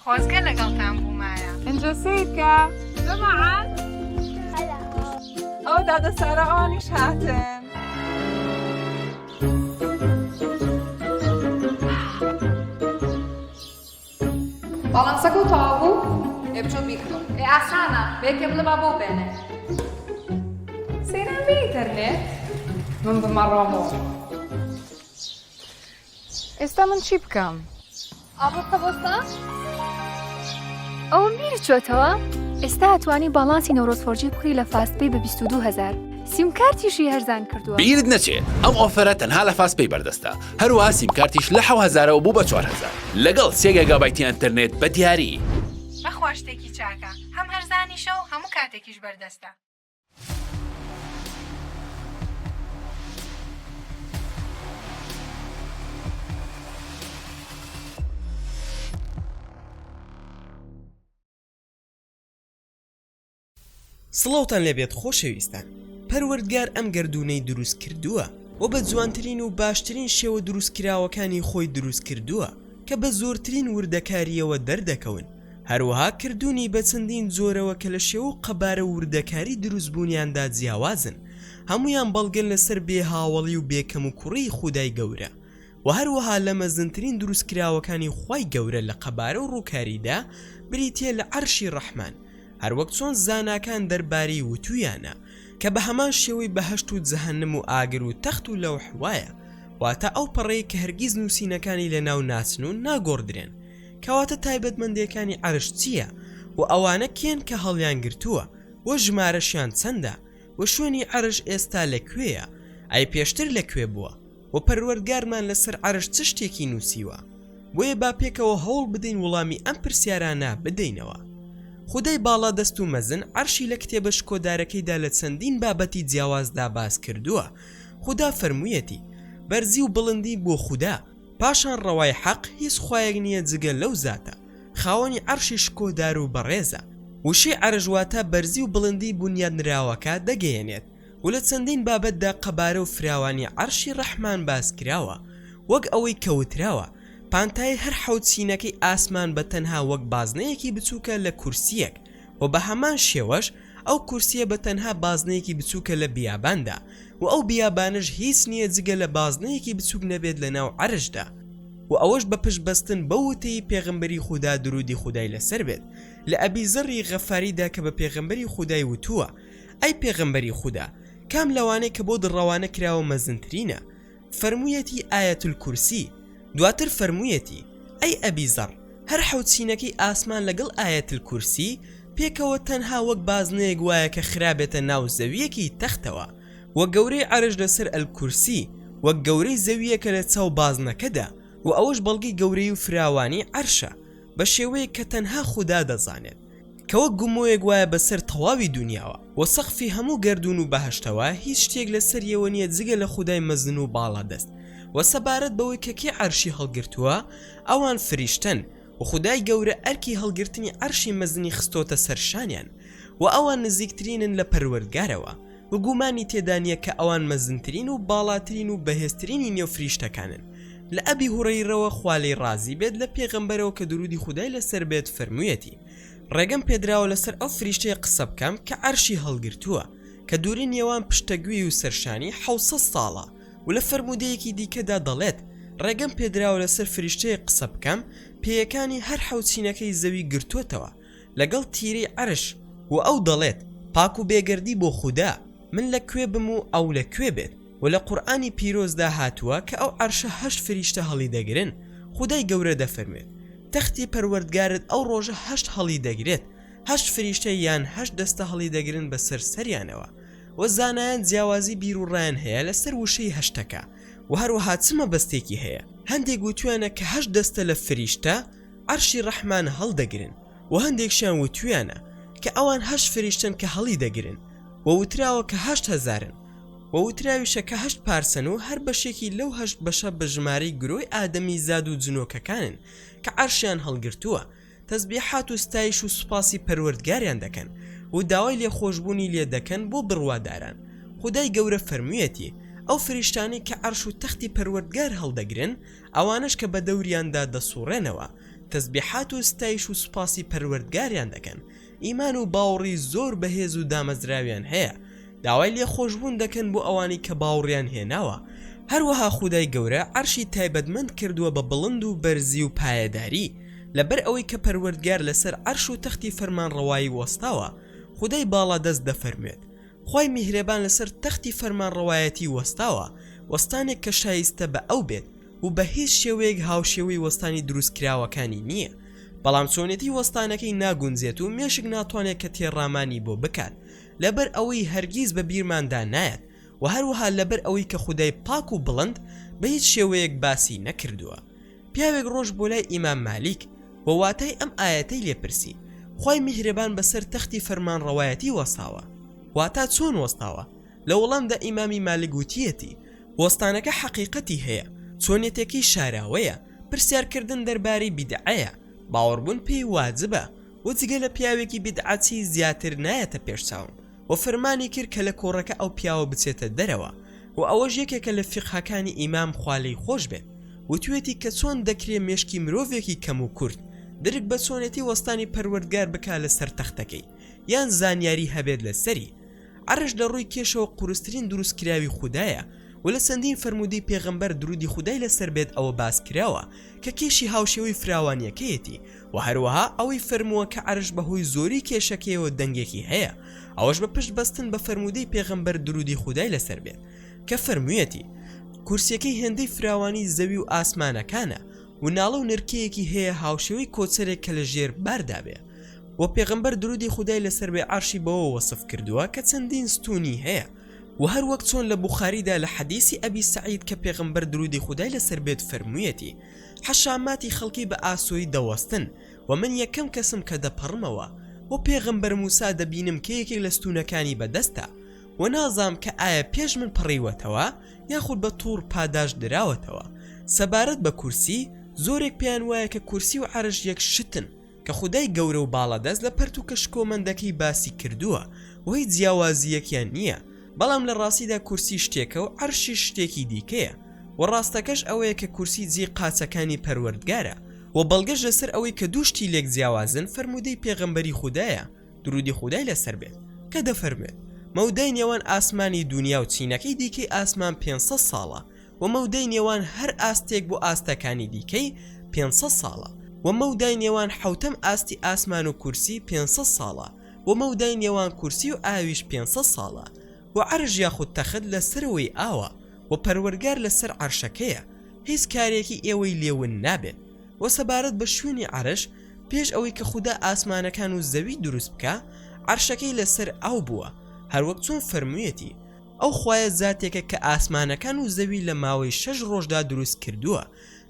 خۆزگە لەگەڵتان بوومایە. ئینجا سەیرکە جەماعەت ئەو دادە سارا ئەوانیش هاتن. باڵانسەکەو تەواو بوو؟ ئێ بچۆ بیکڕە. ئێ ئاسانە، بە یەکێ بڵێ با بۆو بێنێ. سەیران بێ ئینتەرنێت؟ من بمەڕۆمەوە. ئێستا من چی بکەم؟ ئابڕوو بۆستە؟ ئەوەم بیرت چۆتەوە؟ ئێستا ئەتوانی باڵانسی نەورۆز فۆرجی بکڕی لە فاست پەی بە 22 هەزار سیم کارتیشی هەرزان کردووە. بیرت نەچێ ئەم offer ە تەنها لە فاست پەی بەردەستە هەروەها سیم کارتیش لە حەو هەزارەوە بوو بە 4000 لەگەڵ سێ گێگابایتی ئەنتەرنێت بە دیاری. بەخوا شتێکی چاکە هەم هەرزانیشە و هەموو کاتێکیش بەردەستە. سڵاوتان لێبێت خۆشەویستان پەروەردگار ئەم گەردوونەی دروست کردووە و بە جوانترین و باشترین شێوە دروستکراوەکانی خۆی دروست کردووە کە بە زۆرترین وردەکارییەوە دەردەکەون هەروەها کردوونی بە چەندین جۆرەوە کە لە شێوە و قەبارە و وردەکاری دروستبوونیاندا جیاوازن، هەموویان بەڵگەن لەسەر بێ هاوەڵی و بێ کەموکوڕیی خودای گەورە، وە هەروەها لە مەزنترین دروستکراوەکانی خوای گەورە لە قەبارە و ڕووکاریدا بریتییە لە عەرشی ڕەحمان، هەروەک چۆن زاناکان دەربارەی وتوویانە کە بە هەمان شێوەی بەهەشت و جەهەنم و ئاگر و تەخت و لەوح وایە، واتە ئەو پەڕەیە کە هەرگیز نووسینەکانی لەناو ناچن و ناگۆڕدرێن. کەواتە تایبەتمەندیەکانی عەرش چیە؟ وە ئەوانە کێن کە هەڵیان گرتووە؟ وە ژمارەشیان چەندە؟ وە شوێنی عەرش ئێستا لە کوێیە؟ ئەی پێشتر لە کوێ بووە؟ وە پەروەردگارمان لەسەر عەرش چ شتێکی نووسیوە؟ بۆیە با پێکەوە هەوڵ بدەین وڵامی ئەم پرسیارانە بدەینەوە. خودای باڵادەست و مەزن عەرشی لە کتێبە شکۆدارەکەیدا لە چەندین بابەتی جیاوازدا باس کردووە. خودا فەرموویەتی، بەرزی و بڵندی بۆ خودا، پاشان ڕەوای حەق هیچ خوایەک نییە جگە لەو زاتە، خاوەنی عەرشی شکۆدار و بەڕێزە. وشەی عەرش واتە بەرزی و بڵندی بونیادنراوەکە دەگەیەنێت و لە چەندین بابەتدا قەبارە و فراوانی عەرشی ڕەحمان باس کراوە وەک ئەوەی کە وتراوە پانتایی هەر حەوت چینەکەی ئاسمان بە تەنها وەک بازنەیەکی بچووکە لە کورسییەک و بە هەمان شێوەش ئەو کورسییە بە تەنها بازنەیەکی بچووکە لە بیاباندا و ئەو بیابانەش هیچ نییە جگە لە بازنەیەکی بچووک نەبێت لە ناو عەرشدا و ئەوەش بە پشت بەستن بەو وتەی پێغەمبەری خودا دروودی خودای لەسەر بێت لە ئەبی زەڕی غەفاریدا کە بە پێغەمبەری خودای وتووە ئەی پێغەمبەری خودا کام لەوانەی کە بۆت ڕەوانە کراوە مەزنترینە فەرموویەتی آیە الکرسی، دواتر فەرموویەتی، ئەی ئەبی زەڕ، هەر حەوت چینەکەی ئاسمان لەگەڵ آیە الکرسی پێکەوە تەنها وەک بازنەیەک وایە کە خرابێتە ناو زەوییەکی تەختەوە، وە گەورەی عەرش لەسەر الکرسی وەک گەورەی زەوییەکە لە چاو بازنەکەدا، وە ئەوەش بەڵگەی گەورەیی و فراوانی عەرشە بە شێوەیەک کە تەنها خودا دەزانێت. کە وەک گمۆیەک وایە بەسەر تەواوی دونیاوە و سەقفی هەموو گەردوون و بەهەشتەوە هیچ شتێک لەسەریەوە نیە جگە لە خودای مەزن و باڵادەست وە سەبارەت بەوەی کە کێ عەرشی هەڵگرتووە ئەوان فریشتەن و خودای گەورە ئەرکی هەڵگرتنی عەرشی مەزنی خستۆتە سەر شانیان وە ئەوان نزیکترینن لە پەروەردگارەوە و گومانی تێدا نیە کە ئەوان مەزنترین و باڵاترین و بەهێزترینی نێو فریشتەکانن لە ئەبی هوڕەیرەوە خوا لێی ڕازی بێت لە پێغەمبەرەوە کە دروودی خودای لەسەر بێت فەرموویەتی ڕێگەم پێدراوە لەسەر ئەو فریشتەیە قسە بکەم کە عەرشی هەڵگرتووە کە دووری نێوان پشتەگوێی و سەرشانی 600 ساڵە و لە فەرموودەیەکی دیکەدا دەڵێت ڕێگەم پێدراوە لەسەر فریشتەیەک قسە بکەم پێیەکانی هەر حەوت چینەکەی زەوی گرتووەتەوە لەگەڵ تیرەی عەرش و ئەو دەڵێت پاک و بێگەردی بۆ خودا من لە کوێ بم و ئەو لە کوێ بێت وە لە قورئانی پیرۆزدا هاتووە کە ئەو عەرشە هەشت فریشتە هەڵیدەگرن خودای گەورە دەفەرموێت تەختی پەروەردگارت ئەو ڕۆژە هەشت هەڵیدەگرێت هەشت فریشتە یان هەشت دەستە هەڵیدەگرن بەسەر سەریانەوە وە زانایان جیاوازی بیروڕایان هەیە لەسەر وشەی هەشتەکە وە هەروەها چ مەبەستێکی هەیە هەندێک وتویانە کە هەشت دەستە لە فریشتە عەرشی ڕەحمان هەڵدەگرن وە هەندێکشیان وتویانە کە ئەوان هەشت فریشتەن کە هەڵیدەگرن وە وتراوە کە هەشت هەزارن وە وتراویشە کە هەشت پارچەن و هەر بەشێکی لەو هەشت بەشە بە ژمارەی گرۆی ئادەمیزاد و جنۆکەکانن کە عەرشیان هەڵگرتووە تەسبیحات و ستایش و سوپاسی پەروەردگاریان دەکەن و داوای لێخۆشبوونی لێ دەکەن بۆ بڕواداران خودای گەورە فەرموویەتی ئەو فریشتانەی کە عەرش و تەختی پەروەردگار هەڵدەگرن ئەوانەش کە بەدەوریاندا دەسوڕێنەوە. تەسبیحات و ستایش و سوپاسی پەروەردگاریان دەکەن، ئیمان و باوڕی زۆر بەهێز و دامەزراویان هەیە، داوای لێخۆشبوون دەکەن بۆ ئەوانەی کە باوڕیان هێناوە، هەروەها خودای گەورە عەرشی تایبەتمەند کردووە بە بڵند و بەرزی و پایەداری، لەبەر ئەوەی کە پەروەردگار لەسەر عەرش و تەختی فەرمانڕەوایی وەستاوە، خودای باڵادەست دەفەرموێت، خوای میهرەبان لەسەر تەختی فەرمانڕەوایەتی وەستاوە، وەستانێک کە شایستە بە ئەو بێت و بە هیچ شێوەیەک هاوشێوەی وەستانی دروستکراوەکانی نییە، بەڵام چۆنێتی وەستانەکەی ناگونجێت و مێشک ناتوانێت کە تێڕامانی بۆ بکات، لەبەر ئەوەی هەرگیز بە بیرماندا نایەت و هەروەها لەبەر ئەوەی کە خودای پاک و بڵند بە هیچ شێوەیەک باسی نەکردووە. پیاوێک ڕۆشت بۆ لای ئیمام مالیک و واتای ئەم ئایەتەی لێ پرسی، خوای میهرەبان بەسەر تەختی فەرمانڕەوایەتی وەستاوە، واتا چۆن وەستاوە؟ لە وەڵامدا ئیمامی مالک وتیەتی، وەستانەکە حەقیقەتی هەیە، چۆنیەتەکەی شاراوەیە، پرسیارکردن دەربارەی بیدعەیە، باوەڕبوون پێی واجبە، و جگە لە پیاوێکی بیدعەچی زیاتر نایەتە پێش چاوم، و فەرمانی کرد کە لە کۆڕەکە ئەو پیاوە بچێتە دەرەوە، و ئەوەش یەکێکە لە فیقهەکانی ئیمام خوا لێی خۆش بێت، وتوێتی کە چۆن دەکرێ مێشکی مرۆڤێکی کەم و کورت درک بە چۆنێتی وەستانی پەروەردگار بکا لەسەر تەختەکەی یان زانیاری هەبێت لەسەری. عەرش لە ڕووی کێشەوە قورسترین دروستکراوی خودایە و لە چەندین فەرموودەی پێغەمبەر دروودی خودای لەسەر بێت ئەوە باس کراوە کە کێشی هاوشێوەی فراوانیەکەیەتی و هەروەها ئەوەی فەرمووە کە عەرش بەهۆی زۆری کێشەکەیەوە دەنگێکی هەیە ئەوەش بە پشت بەستن بە فەرموودەی پێغەمبەر دروودی خودای لەسەر بێت کە فەرموویەتی کورسیەکەی هێندەی فراوانی زەوی و ئاسمانەکانە و ناڵە و نرکەیەکی هەیە هاوشێوەی کۆچەرێک کە لە ژێر باردا بێ وە پێغەمبەر درودی خودای لەسەر بێ عەرشی بەوە وەسف کردووە کە چەندین ستوونی هەیە وە هەر وەک چۆن لە بوخاریدا لە حەدیسی ئەبی سەعید کە پێغەمبەر درودی خودای لەسەر بێت فەرموویەتی حەشاماتی خەڵکی بە ئاسۆیی دەوەستن وە من یەکەم کەسم کە دەپەڕمەوە وە پێغەمبەر موسا دەبینم کە یەکێک لە ستوونەکانی بەدەستە وە نازام کە ئایا پێش من پەڕیوەتەوە یاخود بە توڕ پاداشت دراوەتەوە سەبارەت بە کورسی زۆرێک پێیان وایە کە کورسی و عەرش یەک شتن کە خودای گەورە و باڵادەست لە پەرتووکە شکۆمەندەکەی باسی کردووە و هیچ جیاوازییەکیان نییە، بەڵام لە ڕاستیدا کورسی شتێکە و عەرشیش شتێکی دیکەیە و ڕاستەکەش ئەوەیە کە کورسی جێی قاچەکانی پەروەردگارە و بەڵگەش لەسەر ئەوەی کە دوو شتی لێک جیاوازن فەرموودەی پێغەمبەری خودایە درودی خودای لەسەر بێت کە دەفەرموێت، مەودای نێوان ئاسمانی دونیا و چینەکەی دیکەی ئاسمان 500 ساڵە و مەودای نێوان هەر ئاستێک بۆ ئاستەکانی دیکەی 500 ساڵە و مەودای نێوان حەوتەم ئاستی ئاسمان و کورسی 500 ساڵە و مەودای نێوان کورسی و ئاویش 500 ساڵە و عەرش یاخود تەخت لە سەرەوەی ئاوە و پەروەرگار لە سەر عەرشەکەیە هیچ کارێکی ئێوەی لێ ون نابێت و سەبارەت بە شوێنی عەرش پێش ئەوەی کە خودا ئاسمانەکان و زەوی دروست بکا عەرشەکەی لە سەر ئاو بووە هەروەک چۆن فەرموویەتی ئەو خوایە زاتێکە کە ئاسمانەکان و زەوی لە ماوەی شەش ڕۆژدا دروست کردووە،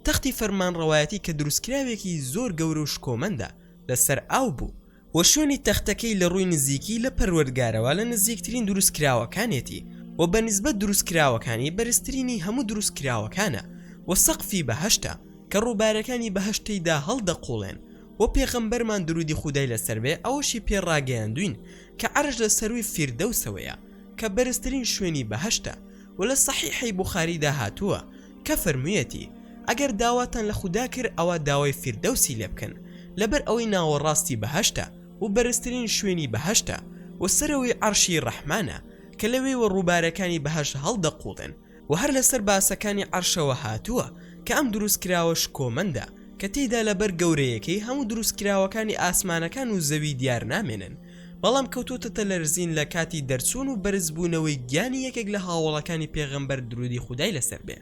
تەختی فەرمانڕەوایەتی کە دروستکراوێکی زۆر گەورە و شکۆمەندە، لەسەر ئاو بوو، وە شوێنی تەختەکەی لە ڕووی نزیکی لە پەروەردگارەوە لە نزیکترین دروستکراوەکانێتی، وە بە نیسبەت دروستکراوەکانی بەرزترینی هەموو دروستکراوەکانە، وە سەقفی بەهەشتە، کە ڕووبارەکانی بەهەشت تێیدا هەڵدەقوڵێن، وە پێغەمبەرمان دروودی خودای لەسەر بێ ئەوەشی پێ ڕاگەیاندووین کە عەرش لە سەرووی فیردەوسەوەیە، کە بەرزترین شوێنی بەهەشتە، وە لە سەحیحەی بوخاریدا هاتووە کە فەرموویەتی، ئەگەر داواتان لە خودا کرد ئەوا داوای فیردەوسی لێ بکەن، لەبەر ئەوەی ناوەڕاستی بەهەشتە و بەرزترین شوێنی بەهەشتە و سەرەوەی عەرشی ڕەحمانە کە لەوێوە ڕووبارەکانی بەهەشت هەڵدەقوڵێن، وە هەر لەسەر باسەکانی عەرشەوە هاتووە کە ئەم دروستکراوە شکۆمەندە کە تێیدا لەبەر گەورەیەکەی هەموو دروستکراوەکانی ئاسمانەکان و زەوی دیار نامێنن بەڵام کەوتۆتەتە لەرزین لە کاتی دەرچوون و بەرزبوونەوەی گیانی یەکێک لە هاوەڵەکانی پێغەمبەر درودی خودای لەسەر بێ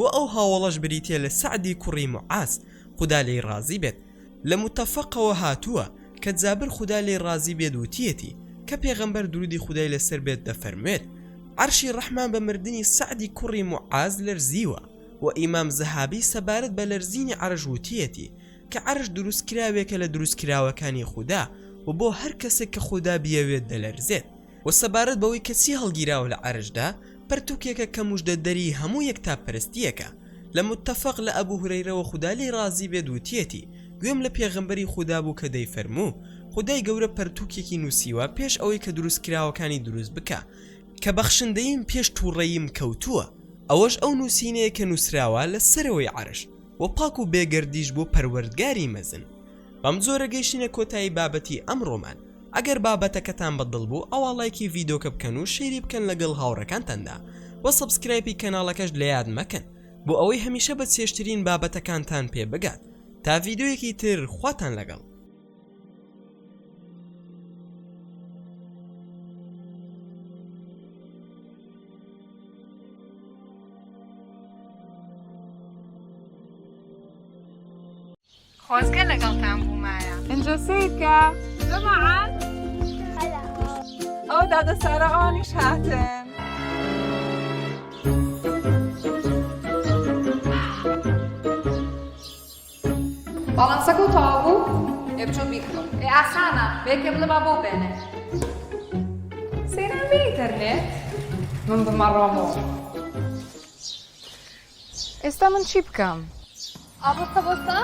و ئەو هاوەڵەش بریتیە لە سەعدی کوڕی موعاز خودا لێی ڕازی بێت لە موتەفەقەوە هاتووە کە جابر خودا لێی ڕازی بێت وتیەتی کە پێغەمبەر درودی خودای لەسەر بێت دەفەرموێت عەرشی ڕەحمان بە مردنی سەعدی کوڕی موعاز لەرزیوە وە ئیمام زەهابی سەبارەت بە لەرزینی عەرش وتیەتی کە عەرش دروستکراوێکە لە دروستکراوەکانی خودا و بۆ هەر کەسێک کە خودا بیەوێت دەلەرزێت. وە سەبارەت بەوەی کە چی هەڵگیراوە لە عەرشدا، پەرتوکێکە کە موژدەدەری هەموو یەکتاپەرستییەکە. لە متفق لە ئەبو هورەیرەوە خودا لێی ڕازی بێت وتیەتی، گوێم لە پێغەمبەری خودا بوو کە دەیفەرموو، خودای گەورە پەرتوکێکی نووسیوە پێش ئەوەی کە دروستکراوەکانی دروست بکا، کە بەخشندەییم پێش تووڕەییم کەوتووە، ئەوەش ئەو نووسینەیە کە نووسراوە لە سەرەوەی عەرش. و پاک و بێگەردیش بۆ پەروەردگاری مەزن. بەم جۆرە گەیشتینە کۆتایی بابەتی ئەمڕۆمان، ئەگەر بابەتەکەتان بە دڵ بوو ئەوا ڵایکی ڤیدۆکە بکەن و share ی بکەن لەگەڵ هاوڕێکانتاندا وە subscribe ی کەناڵەکەش لەیاد مەکەن بۆ ئەوەی هەمیشە بە چێژترین بابەتەکانتان پێ بگات تا ڤیدۆیەکی تر خواتان لەگەڵ. خۆزگە لەگەڵتان بوومایە. ئینجا سەیرکە جەماعەت ئەو دادە سارا ئەوانیش هاتن. باڵانسەکە و تەواو بوو؟ ئێ بچۆ بیکڕە. ئێ ئاسانە، بە یەکێ بڵێ با بۆ بێنێ. سەیران بێ ئینتەرنێت؟ من بمەڕۆمەوە. ئێستا من چی بکەم؟ ئا بۆستە بۆستە.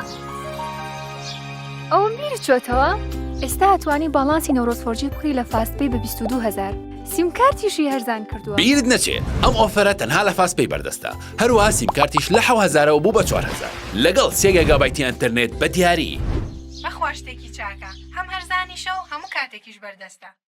ئەوەم بیر چۆتەوە ئێستا ئەتوانی باڵانسی نەورۆز 4G بکڕی لە فاست پەی بە 22 هەزار سیم کارتیشی هەرزان کردووە. بیرت نەچێ ئەم offer ە تەنها لە فاست پەی بەردەستە هەروەها سیم کارتیش لە حەو هەزارەوە بوو بە 4000 لەگەڵ سێ گێگابایتی ئەنتەرنێت بە دیاری. بەخوا شتێکی چاکە هەم هەرزانیشە و هەموو کاتێکیش بەردەستە.